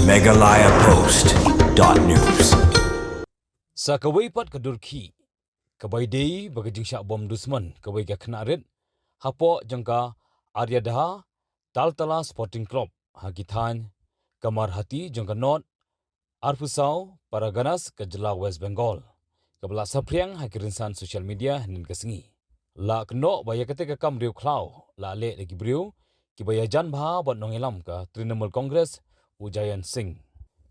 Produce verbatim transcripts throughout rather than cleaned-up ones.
Meghalaya Post dot news. Sa kawei pat ka dur khih, kaba ïadei bad ka jingshah bom dusmon kawei ka khynnah rit hapoh jong ka Aryadha Taltala Sporting Club ha ki thaiñ Kamarhati jong ka North arphew saw Parganas ka jylla West Bengal, kaba la saphriang ha ki rynsan social media hynnin ka sngi. La kynnoh ba ïa katei ka kam riewkhlaw la leh da ki briew kiba ïajan bha bad nongïalam ka Trinamool Congress, u Jayant Singh.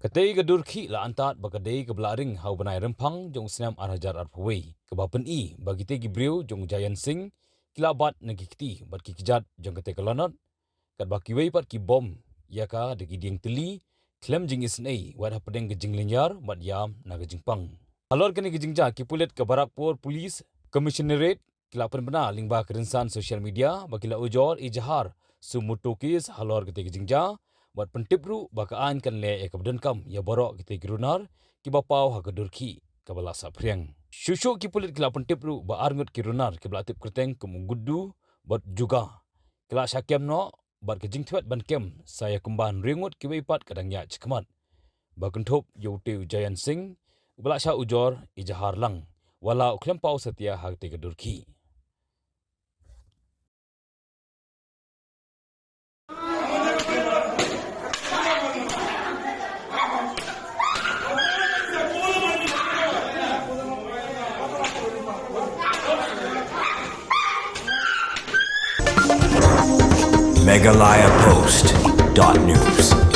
Katei ka dur khih la antad ba ka dei kaba la ring ha u bnai Rymphang jong u snem ar hajar arphew wei, kaba pyni ba kitei ki briew jong u Jayant Singh ki la bat na ki kti bad ki kjat jong katei ka lanot, katba kiwei pat ki bom ïa ka da ki dieng tylli khlem jingisynei wat hapdeng ka jinglynñiar bad ïam na ka jingpang. Halor kane ka jingjia, ki pulit ka Barrackpore Police Commissionerate ki la pynbna lyngba ka rynsan social media ba ki la ujor ijahar suo motu case halor katei ka jingjia, bad pyntip ruh ba ka aiñ kan leh ïa kaba donkam ïa baroh kitei ki runar kiba paw ha ka dur khih kaba la saphriang. Shuh shuh ki pulit ki la pyntip ruh ba arngut ki runar kiba la tip kyrteng kum u Guddu bad Juga ki la shah kem noh, bad ka jingthwet ban kem sa ïa kumba hynriew ngut kiwei pat ka dang ïaid shakhmat. Ba kynthup ïa utei u Jayant Singh, uba la shah ujor ijahar lang, wat la u khlem paw satia ha katei ka dur khih. Meghalaya Post dot news.